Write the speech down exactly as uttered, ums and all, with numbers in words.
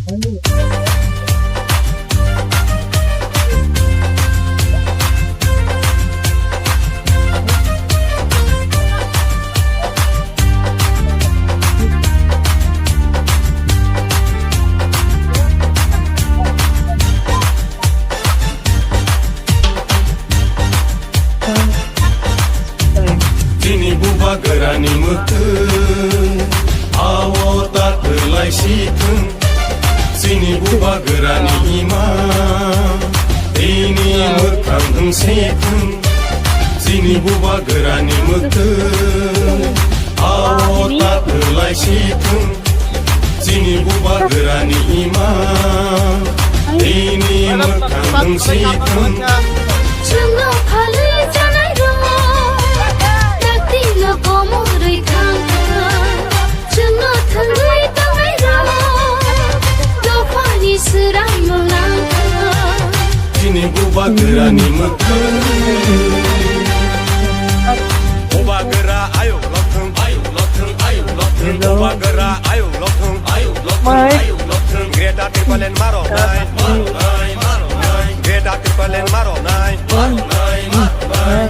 Chini bubagrani mwktwi ao ta kwlai si thung. Chini bubagrani ima tini mwkhang wng si thung. Chini bubagrani mwktwi ao ta kwlai si thung. Chini bubagrani ima tini mwkhang wng si thung. Chwngno phalwi chanai rok, dakti no komorwi thang kha. Chwngno thangwi tongnai rok, dophani swrang no lang kha. Chini bubagrani mwkhang. Bubagra ayuk lothung, ayuk lothung, ayuk lothung. Bubagra ayuk lothung, ayuk lothung, ayuk lothung. Greater Tipraland maro nai, maro nai, maro nai. Greater Tipraland maro nai, maro nai, maro nai.